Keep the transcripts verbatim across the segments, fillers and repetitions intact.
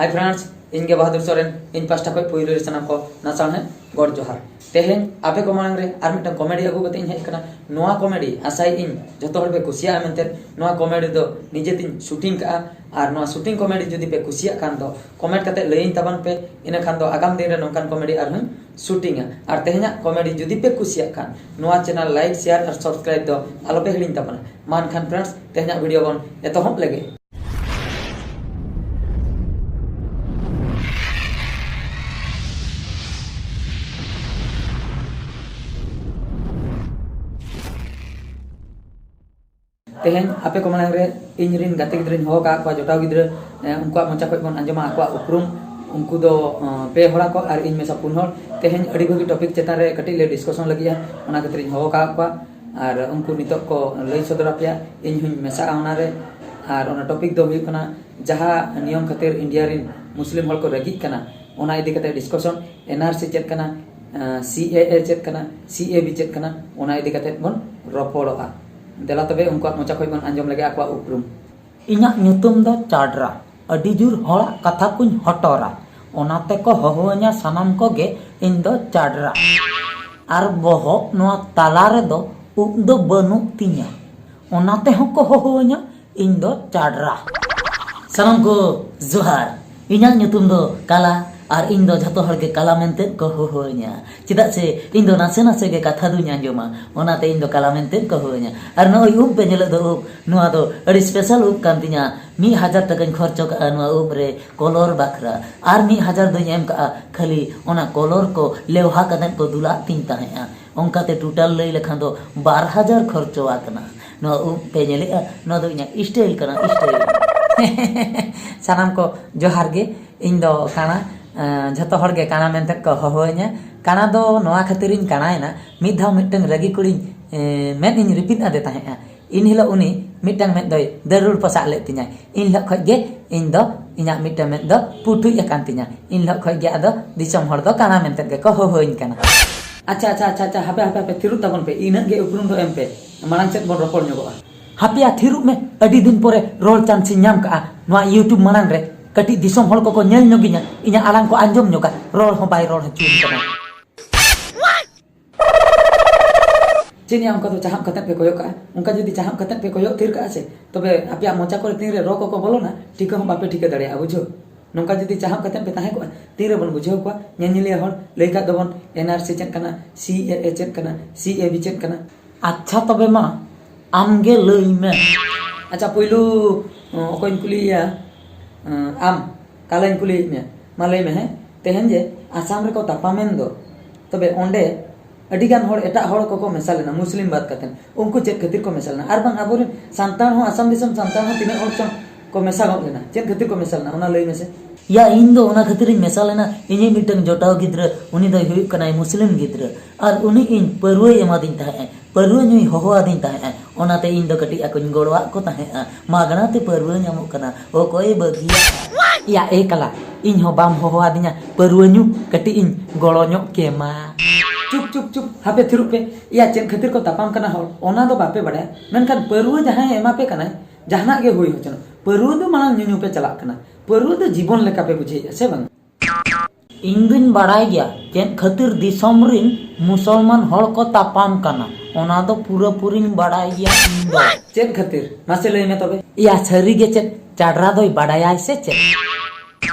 Hi friends, ᱤᱧ ᱜᱮ ᱵᱟᱦᱟᱫᱩᱨ ᱥᱚᱨᱮᱱ᱾ ᱤᱧ ᱯᱟᱥᱴᱟ ᱠᱷᱚᱱ ᱯᱩᱭᱞᱩ ᱨᱮ ᱥᱟᱱᱟᱢ ᱠᱚ ᱱᱟᱥᱟᱲ ᱦᱮᱸ ᱜᱚᱰ ᱡᱚᱦᱟᱨ᱾ ᱛᱮᱦᱮᱧ ᱟᱯᱮ ᱠᱚ ᱢᱟᱲᱟᱝ ᱨᱮ ᱟᱨ ᱢᱤᱫᱴᱟᱝ ᱠᱚᱢᱮᱰᱤ ᱟᱹᱜᱩ ᱠᱟᱛᱮ ᱤᱧ ᱦᱮᱡ ᱟᱠᱟᱱᱟ᱾ ᱱᱚᱣᱟ ᱠᱚᱢᱮᱰᱤ ᱟᱥᱟᱭᱮᱫ ᱤᱧ ᱡᱚᱛᱚ ᱦᱚᱲ ᱯᱮ ᱠᱩᱥᱤᱭᱟᱜᱼᱟ ᱢᱮᱱᱛᱮ᱾ ᱱᱚᱣᱟ ᱠᱚᱢᱮᱰᱤ ᱫᱚ ᱱᱤᱡᱮ ᱛᱤᱧ ᱥᱩᱴᱤᱝ ᱠᱟᱜᱼᱟ᱾ ᱟᱨ ᱱᱚᱣᱟ ᱥᱩᱴᱤᱝ ᱠᱚᱢᱮᱰᱤ ᱡᱩᱫᱤ ᱯᱮ ᱠᱩᱥᱤᱭᱟᱜ ᱠᱷᱟᱱ ᱫᱚ ᱠᱚᱢᱮᱱᱴ ᱠᱟᱛᱮ ᱞᱟᱹᱭᱟᱹᱧ ᱛᱟᱵᱚᱱ ᱯᱮ, ᱤᱱᱟᱹ ᱠᱷᱟᱱ ᱫᱚ ᱟᱜᱟᱢ ᱫᱤᱱ ᱨᱮ ᱱᱚᱝᱠᱟᱱ ᱠᱚᱢᱮᱰᱤ ᱟᱨᱦᱚᱸᱧ ᱥᱩᱴᱤᱝᱟ᱾ ᱟᱨ ᱛᱮᱦᱮᱧᱟᱜ ᱠᱚᱢᱮᱰᱤ ᱡᱩᱫᱤ ᱯᱮ ᱠᱩᱥᱤᱭᱟᱜ ᱠᱷᱟᱱ ᱱᱚᱣᱟ ᱪᱮᱱᱮᱞ ᱞᱟᱭᱤᱠ, ᱥᱮᱭᱟᱨ ᱟᱨ ᱥᱟᱵᱥᱠᱨᱟᱭᱤᱵ ᱫᱚ ᱟᱞᱚᱯᱮ ᱦᱤᱲᱤᱧ ᱛᱟᱵᱚᱱᱟ᱾ ᱢᱟ ᱮᱱᱠᱷᱟᱱ ᱯᱷᱨᱮᱱᱰᱥ, ᱛᱮᱦᱮᱧᱟᱜ ᱵᱷᱤᱰᱤᱭᱳ ᱵᱚᱱ ᱮᱛᱚᱦᱚᱵ ᱞᱮᱜᱮ᱾ ᱛᱮᱦᱮᱧ ᱟᱯᱮ ᱠᱚ ᱢᱟᱲᱟᱝ ᱨᱮ ᱤᱧ ᱨᱤᱱ ᱜᱟᱛᱮ ᱜᱤᱫᱽᱨᱟᱹᱧ ᱦᱚᱦᱚ ᱟᱠᱟᱫ ᱠᱚᱣᱟ, ᱡᱚᱴᱟᱣ ᱜᱤᱫᱽᱨᱟᱹ᱾ ᱮ, ᱩᱱᱠᱩᱣᱟᱜ ᱢᱚᱪᱟ ᱠᱷᱚᱱ ᱵᱚᱱ ᱟᱸᱡᱚᱢᱟ ᱟᱠᱚᱣᱟᱜ ᱩᱯᱨᱩᱢ᱾ ᱩᱱᱠᱩ ᱫᱚ, ᱮ, ᱯᱮ ᱦᱚᱲᱟ ᱠᱚ ᱟᱨ ᱤᱧ ᱢᱮᱥᱟ ᱯᱩᱱ ᱦᱚᱲ᱾ ᱛᱮᱦᱮᱧ ᱟᱹᱰᱤ ᱵᱷᱟᱹᱜᱤ ᱴᱚᱯᱤᱠ ᱪᱮᱛᱟᱱ ᱨᱮ ᱠᱟᱹᱴᱤᱡ ᱞᱮ ᱰᱤᱥᱠᱟᱥᱚᱱ ᱞᱟᱹᱜᱤᱫᱼᱟ, ᱚᱱᱟ ᱠᱷᱟᱹᱛᱤᱨ ᱤᱧ ᱦᱚᱦᱚ ᱟᱠᱟᱫ ᱠᱚᱣᱟ᱾ ᱟᱨ ᱩᱱᱠᱩ ᱱᱤᱛᱚᱜ ᱠᱚ ᱞᱟᱹᱭ ᱥᱚᱫᱚᱨ ᱟᱯᱮᱭᱟ, ᱤᱧ ᱦᱚᱸᱧ ᱢᱮᱥᱟᱜᱼᱟ ᱚᱱᱟᱨᱮ᱾ ᱟᱨ ᱚᱱᱟ ᱴᱚᱯᱤᱠ ᱫᱚ ᱦᱩᱭᱩᱜ ᱠᱟᱱᱟ ᱡᱟᱦᱟᱸ ᱱᱤᱭᱚᱢ ᱠᱷᱟᱹᱛᱤᱨ ᱤᱱᱰᱤᱭᱟ ᱨᱤᱱ ᱢᱩᱥᱞᱤᱢ ᱦᱚᱲ ᱠᱚ ᱨᱟᱹᱜᱤᱜ ᱠᱟᱱᱟ, ᱚᱱᱟ ᱤᱫᱤ ᱠᱟᱛᱮ ᱰᱤᱥᱠᱟᱥᱚᱱ᱾ ᱮᱱ ᱟᱨ ᱥᱤ ᱪᱮᱫ ᱠᱟᱱᱟ, ᱮ, ᱥᱤ ᱮ ᱮ ᱪᱮᱫ ᱠᱟᱱᱟ, ᱥᱤ ᱮ ᱵᱤ ᱪᱮᱫ ᱠᱟᱱᱟ, ᱚᱱᱟ ᱤᱫᱤ ᱠᱟᱛᱮ ᱵᱚᱱ ᱨᱚᱯᱚᱲᱚᱜᱼᱟ᱾ ᱫᱮᱞᱟ ᱛᱚᱵᱮ ᱩᱱᱠᱩᱣᱟᱜ ᱢᱚᱪᱟ ᱠᱷᱚᱱ ᱵᱚᱱ ᱟᱸᱡᱚᱢ ᱞᱮᱜᱮ ᱟᱠᱚᱣᱟᱜ ᱩᱯᱨᱩᱢ᱾ ᱤᱧᱟᱜ ᱧᱩᱛᱩᱢ ᱫᱚ ᱪᱟᱰᱨᱟ᱾ ᱟᱹᱰᱤ ᱡᱳᱨ ᱦᱚᱲᱟᱜ ᱠᱟᱛᱷᱟ ᱠᱚᱧ ᱦᱚᱴᱚᱨᱟ᱾ ᱚᱱᱟ ᱛᱮᱠᱚ ᱦᱚᱦᱚᱣᱟᱹᱧᱟ ᱥᱟᱱᱟᱢ ᱠᱚᱜᱮ ᱤᱧ ᱫᱚ ᱪᱟᱰᱨᱟ᱾ ᱟᱨ ᱵᱚᱦᱚᱜ ᱱᱚᱣᱟ ᱛᱟᱞᱟ ᱨᱮᱫᱚ ᱩᱵ ᱫᱚ ᱵᱟᱹᱱᱩᱜ ᱛᱤᱧᱟ᱾ ᱚᱱᱟ ᱛᱮᱦᱚᱸ ᱠᱚ ᱦᱚᱦᱚᱣᱟᱹᱧᱟ ᱤᱧ ᱫᱚ ᱪᱟᱰᱨᱟ᱾ ᱥᱟᱱᱟᱢ ᱠᱚ ᱡᱚᱦᱟᱨ᱾ ᱤᱧᱟᱜ ᱧᱩᱛᱩᱢ ᱫᱚ ᱠᱟᱞᱟ, ᱟᱨ ᱤᱧ ᱫᱚ ᱡᱷᱚᱛᱚ ᱦᱚᱲ ᱜᱮ ᱠᱟᱞᱟ ᱢᱮᱱᱛᱮ ᱠᱚ ᱦᱚᱦᱚᱣᱟᱹᱧᱟ᱾ ᱪᱮᱫᱟᱜ ᱥᱮ ᱤᱧ ᱫᱚ ᱱᱟᱥᱮ ᱱᱟᱥᱮ ᱜᱮ ᱠᱟᱛᱷᱟ ᱫᱩᱧ ᱟᱸᱡᱚᱢᱟ, ᱚᱱᱟᱛᱮ ᱤᱧ ᱫᱚ ᱠᱟᱞᱟ ᱢᱮᱱᱛᱮ ᱠᱚ ᱦᱚᱦᱚᱣᱟᱹᱧᱟ᱾ ᱟᱨ ᱱᱚᱜᱼᱚᱭ ᱩᱵ ᱯᱮ ᱧᱮᱞᱮᱫ ᱫᱚ ᱩᱵ, ᱱᱚᱣᱟ ᱫᱚ ᱟᱹᱰᱤ ᱥᱯᱮᱥᱟᱞ ᱩᱵ ᱠᱟᱱ ᱛᱤᱧᱟ᱾ ᱢᱤᱫ ᱦᱟᱡᱟᱨ ᱴᱟᱠᱟᱧ ᱠᱷᱚᱨᱪᱚ ᱠᱟᱜᱼᱟ ᱱᱚᱣᱟ ᱩᱵ ᱨᱮ ᱠᱚᱞᱚᱨ ᱵᱟᱠᱷᱨᱟ, ᱟᱨ ᱢᱤᱫ ᱦᱟᱡᱟᱨ ᱫᱚᱧ ᱮᱢ ᱠᱟᱜᱼᱟ ᱠᱷᱟᱹᱞᱤ ᱚᱱᱟ ᱠᱚᱞᱚᱨ ᱠᱚ ᱞᱮᱣᱦᱟ ᱠᱟᱛᱮᱫ ᱠᱚ ᱫᱩᱞᱟᱜ ᱛᱤᱧ ᱛᱟᱦᱮᱸᱫᱼᱟ᱾ ᱚᱱᱠᱟᱛᱮ ᱴᱳᱴᱟᱞ ᱞᱟᱹᱭ ᱞᱮᱠᱷᱟᱱ ᱫᱚ ᱵᱟᱨ ᱦᱟᱡᱟᱨ ᱠᱷᱚᱨᱪᱚ ᱟᱠᱟᱱᱟ᱾ ᱱᱚᱣᱟ ᱩᱵ ᱯᱮ ᱧᱮᱞᱮᱫᱼᱟ, ᱱᱚᱣᱟ ᱫᱚ ᱤᱧᱟᱹᱜ ᱥᱴᱟᱭᱤᱞ ᱠᱟᱱᱟ, ᱥᱴᱟᱭᱤᱞ᱾ ᱥᱟᱱᱟᱢ ᱠᱚ ᱡᱚᱦᱟᱨ ᱜᱮ᱾ ᱤᱧ ᱫᱚ ᱠᱟᱬᱟ, ᱮᱸ, ᱡᱷᱚᱛᱚ ᱦᱚᱲ ᱜᱮ ᱠᱟᱬᱟ ᱢᱮᱱᱛᱮ ᱠᱚ ᱦᱚᱦᱚᱣᱟᱹᱧᱟ᱾ ᱠᱟᱬᱟ ᱫᱚ ᱱᱚᱣᱟ ᱠᱷᱟᱹᱛᱤᱨᱤᱧ ᱠᱟᱬᱟᱭᱮᱱᱟ, ᱢᱤᱫ ᱫᱷᱟᱣ ᱢᱤᱫᱴᱟᱝ ᱨᱟᱹᱜᱤ ᱠᱩᱲᱤᱧ, ᱮᱸ, ᱢᱮᱫ ᱤᱧ ᱨᱤᱯᱤᱫ ᱟᱫᱮ ᱛᱟᱦᱮᱸᱫᱼᱟ᱾ ᱤᱱ ᱦᱤᱞᱳᱜ ᱩᱱᱤ ᱢᱤᱫᱴᱟᱝ ᱢᱮᱫ ᱫᱚᱭ ᱫᱟᱹᱨᱩᱲ ᱯᱚᱥᱟᱜ ᱞᱮᱫ ᱛᱤᱧᱟᱹ᱾ ᱤᱱ ᱦᱤᱞᱳᱜ ᱠᱷᱚᱡ ᱜᱮ ᱤᱧ ᱫᱚ ᱤᱧᱟᱜ ᱢᱤᱫᱴᱟᱝ ᱢᱮᱫ ᱫᱚ ᱯᱩᱴᱩᱡ ᱟᱠᱟᱱ ᱛᱤᱧᱟᱹ᱾ ᱤᱱ ᱦᱤᱞᱳᱜ ᱠᱷᱚᱡ ᱜᱮ ᱟᱫᱚ ᱫᱤᱥᱚᱢ ᱦᱚᱲ ᱫᱚ ᱠᱟᱬᱟ ᱢᱮᱱᱛᱮ ᱜᱮᱠᱚ ᱦᱚᱦᱚᱣᱟᱹᱧ ᱠᱟᱱᱟ᱾ ᱟᱪᱪᱷᱟ, ᱟᱪᱪᱷᱟ, ᱟᱪᱪᱷᱟ, ᱟᱪᱪᱷᱟ, ᱦᱟᱯᱮ, ᱦᱟᱯᱮ, ᱦᱟᱯᱮ, ᱛᱷᱤᱨᱚᱜ ᱛᱟᱵᱚᱱ ᱯᱮ, ᱤᱱᱟᱹᱜ ᱜᱮ ᱩᱯᱨᱩᱢ ᱫᱚ ᱮᱢ ᱯᱮ, ᱢᱟᱲᱟᱝ ᱥᱮᱫ ᱵᱚᱱ ᱨᱚᱯᱚᱲ ᱧᱚᱜᱚᱜᱼᱟ᱾ ᱦᱟᱯᱮᱭᱟ, ᱛᱷᱤᱨᱚᱜ ᱢᱮ, ᱟᱹᱰᱤ ᱫᱤᱱ ᱯᱚᱨᱮ ᱨᱚᱲ ᱪᱟᱱᱥ ᱤᱧ ᱧᱟᱢ ᱠᱟᱜᱼᱟ ᱱᱚᱣᱟ YouTube ᱢᱟᱲᱟᱝ ᱨᱮ᱾ ᱠᱟᱹᱴᱤᱡ ᱫᱤᱥᱚᱢ ᱦᱚᱲ ᱠᱚᱠᱚ ᱧᱮᱞ ᱧᱚᱜᱤᱧᱟ, ᱤᱧᱟᱹᱜ ᱟᱲᱟᱝ ᱠᱚ ᱟᱸᱡᱚᱢ ᱧᱚᱜᱟ, ᱨᱚᱲ ᱦᱚᱸ ᱵᱟᱭ ᱨᱚᱲ ᱦᱚᱪᱚᱧ ᱠᱟᱱᱟ᱾ ᱪᱮᱫ ᱭᱟ, ᱚᱱᱠᱟ ᱫᱚ ᱪᱟᱦᱟᱵ ᱠᱟᱛᱮ ᱯᱮ ᱠᱚᱭᱚᱜ ᱠᱟᱜᱼᱟ? ᱚᱱᱠᱟ ᱡᱩᱫᱤ ᱪᱟᱦᱟᱵ ᱠᱟᱛᱮ ᱯᱮ ᱠᱚᱭᱚᱜ ᱛᱷᱤᱨ ᱠᱟᱜᱼᱟ ᱥᱮ, ᱛᱚᱵᱮ ᱟᱯᱮᱭᱟᱜ ᱢᱚᱪᱟ ᱠᱚᱨᱮ ᱛᱤᱱᱨᱮ ᱨᱚ ᱠᱚᱠᱚ ᱵᱚᱞᱚᱱᱟ, ᱴᱷᱤᱠᱟᱹ ᱦᱚᱸ ᱵᱟᱯᱮ ᱴᱷᱤᱠᱟᱹ ᱫᱟᱲᱮᱭᱟᱜᱼᱟ, ᱵᱩᱡᱷᱟᱹᱣ᱾ ᱱᱚᱝᱠᱟ ᱡᱩᱫᱤ ᱪᱟᱦᱟᱵ ᱠᱟᱛᱮ ᱯᱮ ᱛᱟᱦᱮᱸ ᱠᱚᱜᱼᱟ, ᱛᱤᱨᱮ ᱵᱚᱱ ᱵᱩᱡᱷᱟᱹᱣ ᱠᱚᱣᱟ? ᱧᱮᱧᱮᱞᱤᱭᱟᱹ ᱦᱚᱲ, ᱞᱟᱹᱭ ᱠᱟᱜ ᱫᱚᱵᱚᱱ, ᱮᱱ ᱟᱨ ᱥᱤ ᱪᱮᱫ ᱠᱟᱱᱟ, ᱥᱤ ᱮ ᱮ ᱪᱮᱫ ᱠᱟᱱᱟ, ᱥᱤ ᱮ ᱵᱤ ᱪᱮᱫ ᱠᱟᱱᱟ? ᱟᱪᱪᱷᱟ, ᱛᱚᱵᱮ ᱢᱟ ᱟᱢ ᱜᱮ ᱞᱟᱹᱭ ᱢᱮ᱾ ᱟᱪᱪᱷᱟ, ᱯᱩᱭᱞᱩ, ᱚ, ᱚᱠᱚᱭᱤᱧ ᱠᱩᱞᱤᱭᱮᱭᱟ? ᱚ, ᱟᱢ, ᱠᱟᱞᱟᱧ ᱠᱩᱞᱤᱭᱮᱫ ᱢᱮᱭᱟ᱾ ᱢᱟ ᱞᱟᱹᱭ ᱢᱮ, ᱦᱮᱸ? ᱛᱮᱦᱮᱧ ᱡᱮ ᱟᱥᱟᱢ ᱨᱮᱠᱚ ᱛᱟᱯᱟᱢᱮᱱ ᱫᱚ, ᱛᱚᱵᱮ ᱚᱸᱰᱮ ᱟᱹᱰᱤ ᱜᱟᱱ ᱦᱚᱲ, ᱮᱴᱟᱜ ᱦᱚᱲ ᱠᱚᱠᱚ ᱢᱮᱥᱟ ᱞᱮᱱᱟ, ᱢᱩᱥᱞᱤᱢ ᱵᱟᱫ ᱠᱟᱛᱮ᱾ ᱩᱱᱠᱩ ᱪᱮᱫ ᱠᱷᱟᱹᱛᱤᱨ ᱠᱚ ᱢᱮᱥᱟ ᱞᱮᱱᱟ? ᱟᱨ ᱵᱟᱝ ᱟᱵᱚᱨᱮᱱ ᱥᱟᱱᱛᱟᱲ ᱦᱚᱸ, ᱟᱥᱟᱢ ᱫᱤᱥᱚᱢ ᱥᱟᱱᱛᱟᱲ ᱦᱚᱸ ᱛᱤᱱᱟᱹᱜ ᱦᱚᱲ ᱪᱚᱝ ᱠᱚ ᱢᱮᱥᱟ ᱜᱚᱫ ᱞᱮᱱᱟ, ᱪᱮᱫ ᱠᱷᱟᱹᱛᱤᱨ ᱠᱚ ᱢᱮᱥᱟ ᱞᱮᱱᱟ, ᱚᱱᱟ ᱞᱟᱹᱭ ᱢᱮᱥᱮ᱾ ᱭᱟ, ᱤᱧ ᱫᱚ ᱚᱱᱟ ᱠᱷᱟᱹᱛᱤᱨᱤᱧ ᱢᱮᱥᱟ ᱞᱮᱱᱟ, ᱤᱧᱤᱡ ᱢᱤᱫᱴᱟᱝ ᱡᱚᱴᱟᱣ ᱜᱤᱫᱽᱨᱟᱹ, ᱩᱱᱤ ᱫᱚᱭ ᱦᱩᱭᱩᱜ ᱠᱟᱱᱟᱭ ᱢᱩᱥᱞᱤᱢ ᱜᱤᱫᱽᱨᱟᱹ, ᱟᱨ ᱩᱱᱤ ᱤᱧ ᱯᱟᱹᱨᱣᱟᱹᱭ ᱮᱢᱟᱫᱤᱧ ᱛᱟᱦᱮᱸᱫ, ᱯᱟᱹᱨᱣᱟᱹ ᱧᱩᱭ ᱦᱚᱦᱚᱣᱟᱫᱤᱧ ᱛᱟᱦᱮᱸᱫ᱾ ᱚᱱᱟᱛᱮ ᱤᱧ ᱫᱚ ᱠᱟᱹᱴᱤᱡ ᱟᱠᱚᱧ ᱜᱚᱲᱚᱣᱟᱜ ᱠᱚ ᱛᱟᱦᱮᱸᱫ᱾ ᱢᱟᱜᱽᱱᱟ ᱛᱮ ᱯᱟᱹᱨᱣᱟᱹ ᱧᱟᱢᱚᱜ ᱠᱟᱱᱟ, ᱚᱠᱚᱭᱮ ᱵᱟᱹᱜᱤᱭᱟᱜᱼᱟ? ᱭᱟ ᱮ ᱠᱟᱞᱟ, ᱤᱧ ᱦᱚᱸ ᱵᱟᱢ ᱦᱚᱦᱚᱣᱟᱫᱤᱧᱟ ᱯᱟᱹᱨᱣᱟᱹ ᱧᱩ, ᱠᱟᱹᱴᱤᱡ ᱤᱧ ᱜᱚᱲᱚ ᱧᱚᱜ ᱠᱮᱢᱟ᱾ ᱪᱩᱯ, ᱪᱩᱯ, ᱪᱩᱯ, ᱦᱟᱯᱮ ᱛᱷᱤᱨᱚᱜ ᱯᱮ᱾ ᱭᱟ, ᱪᱮᱫ ᱠᱷᱟᱹᱛᱤᱨ ᱠᱚ ᱛᱟᱯᱟᱢ ᱠᱟᱱᱟ ᱦᱚᱲ, ᱚᱱᱟ ᱫᱚ ᱵᱟᱯᱮ ᱵᱟᱲᱟᱭᱟ, ᱢᱮᱱᱠᱷᱟᱱ ᱯᱟᱹᱨᱣᱟᱹ ᱡᱟᱦᱟᱸᱭ ᱮᱢᱟ ᱯᱮ ᱠᱟᱱᱟᱭ, ᱡᱟᱦᱟᱱᱟᱜ ᱜᱮ ᱦᱩᱭ ᱦᱚᱪᱚᱱ, ᱯᱟᱹᱨᱣᱟᱹ ᱫᱚ ᱢᱟᱲᱟᱝ ᱧᱩᱧᱩ ᱯᱮ ᱪᱟᱞᱟᱜ ᱠᱟᱱᱟ᱾ ᱯᱟᱹᱨᱣᱟᱹ ᱫᱚ ᱡᱤᱵᱚᱱ ᱞᱮᱠᱟ ᱯᱮ ᱵᱩᱡᱷᱟᱹᱣᱮᱫᱼᱟ, ᱥᱮ ᱵᱟᱝ? ᱤᱧ ᱫᱩᱧ ᱵᱟᱲᱟᱭ ᱜᱮᱭᱟ ᱪᱮᱫ ᱠᱷᱟᱹᱛᱤᱨ ᱫᱤᱥᱚᱢ ᱨᱤᱱ ᱢᱩᱥᱚᱞᱢᱟᱱ ᱦᱚᱲ ᱠᱚ ᱛᱟᱯᱟᱢ ᱠᱟᱱᱟ, ᱚᱱᱟ ᱫᱚ ᱯᱩᱨᱟᱹᱯᱩᱨᱤᱧ ᱵᱟᱲᱟᱭ ᱜᱮᱭᱟ ᱤᱧ ᱫᱚ᱾ ᱪᱮᱫ ᱠᱷᱟᱹᱛᱤᱨ? ᱢᱟᱥᱮ ᱞᱟᱹᱭ ᱢᱮ ᱛᱚᱵᱮ᱾ ᱭᱟ, ᱥᱟᱹᱨᱤ ᱜᱮ ᱪᱮᱫ ᱪᱟᱰᱨᱟ ᱫᱚᱭ ᱵᱟᱲᱟᱭᱟᱭ ᱥᱮ ᱪᱮᱫ?